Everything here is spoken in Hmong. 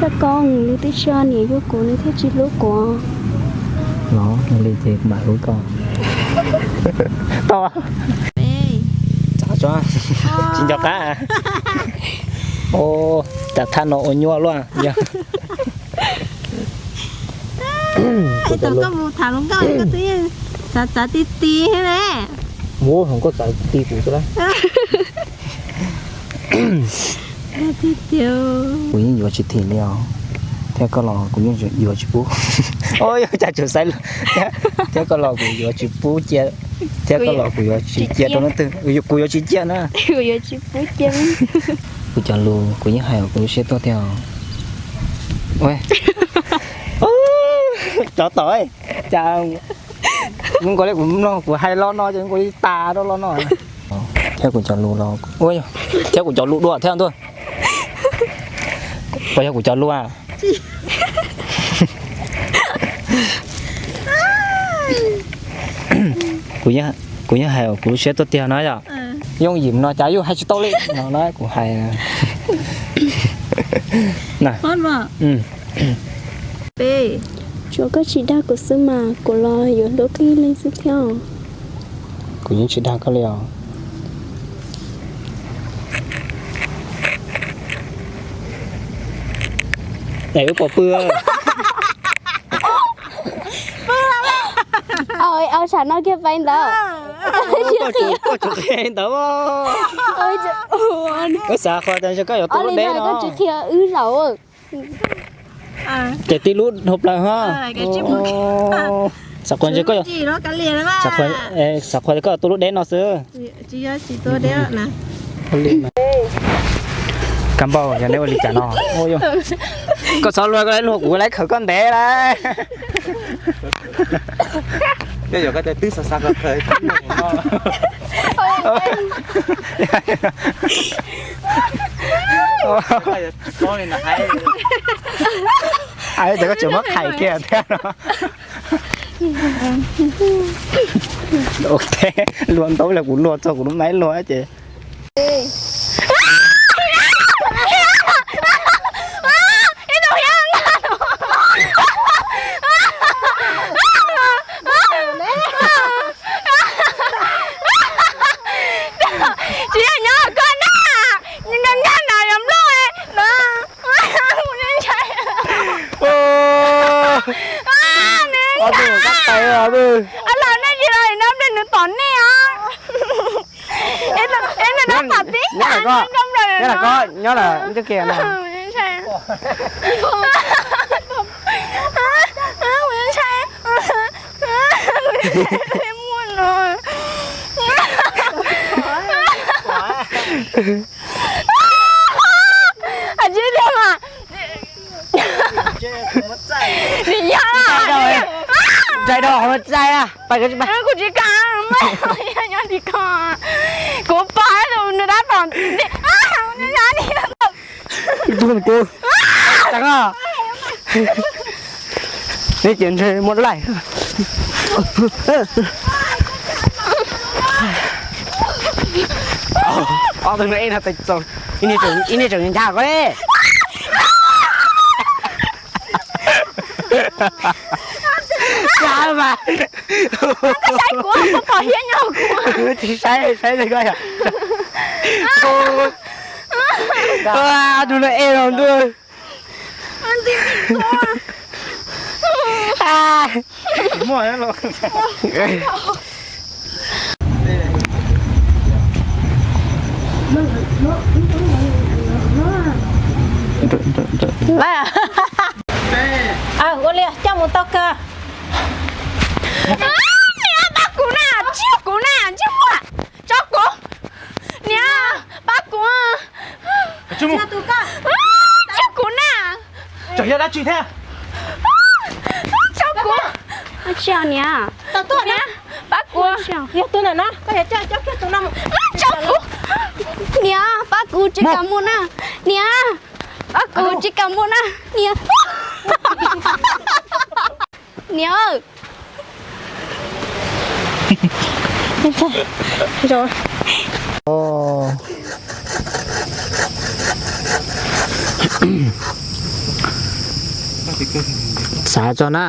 Koj koj nws twb tsis niam yug kuv nws thiaj tsis hlub kuv. Los li ces kuv mam hlub koj. Tau. Tsis nco qab. Cas thaj no ua nyuaj luaj. Koj mus tham hluas nkauj koj twb yeej xav txav ti ti thiab ne. Mus hluas nkauj txav ti kuv xwb lauj. Kuv yeej yuav tsis thim li os. Thiab koj los kuv yeej yuav tsis pub. Cas tsum xaiv, thiab koj los kuv yuav tsis pub cia, thiab koj los kuv yuav tsis cia rau leej twg, kuv yuav tsis cia na. Kuv cov lus kuv yeej hais kuv lub siab tuaj tiag. Cov tom, cas zoo nkaus li kuv mloog kuv hais lo no ces zoo nkaus li tas rau lo no. Thiab kuv cov lus los, thiab kuv cov lus dua thiab ntuj. Puas yog kuv cov lus a? Kuv yeej hais kuv lub siab tuaj tiag no yom. Yooj yim no cas yus hais tsis tau li no na kuv hais. Tsuas koj tsis dag kuv xwb mas kuv los yuav hlub koj ib leeg xwb thiab. Kuv yeej tsis dag koj li os. Es wb puas pw? Au, tsam no kiag pais ntawd. Koj tsum qhia ntawd. Koj xav qhov tias koj yuav tu lub deb no. Koj tsis qhia wb zaum. Ces tib lub dhau plaws ho. Xav qhua, xav qhua koj tu lub deb no xwb. Kab npauj, yog neb ua li cas no. Koj txhob luag, koj luag kuv laiv khawm koj ntev lawm. Hais tias koj tseem muab qhais kiag thiab no. Luag ntaub los kuv luag txog kuv lub maib luag ces. Tsis yog nyob koj na, nkag nkag na yog nplooj na. Ob tug kab tais os. Los nej tsis los no ple nws tom nej os. Nyob lawm koj, nyob lawm ntiaj kiag no. Ntshai dhau, ntshai dhau, ntshai a, pais kuv tsis pais. Kuv tsis kam, nyob li ko. Kuv pom nws tab tom, kuv, neb ces ntshe muaj laij. Ob tug no ib no tes txaus, ib niag tseem ncha koj li. Saib mas. Koj saib kuv, koj pom hiab nyob kuv. Tsis saib, saib li koj yom. Ob tug no e los ntuj. Ua li coj mus tau kawg. Niam, pab kuv na, tsis kuv na, tsis muaj, tso kuv. Niam, pab kuv. Tsis kuv na. Tso kuv. Niam, pab kuv. Tso kuv. Niam, pab kuv tsis kam mus na. Niam, pab kuv tsis kam mus na. Niam. Niam. Xav tso na.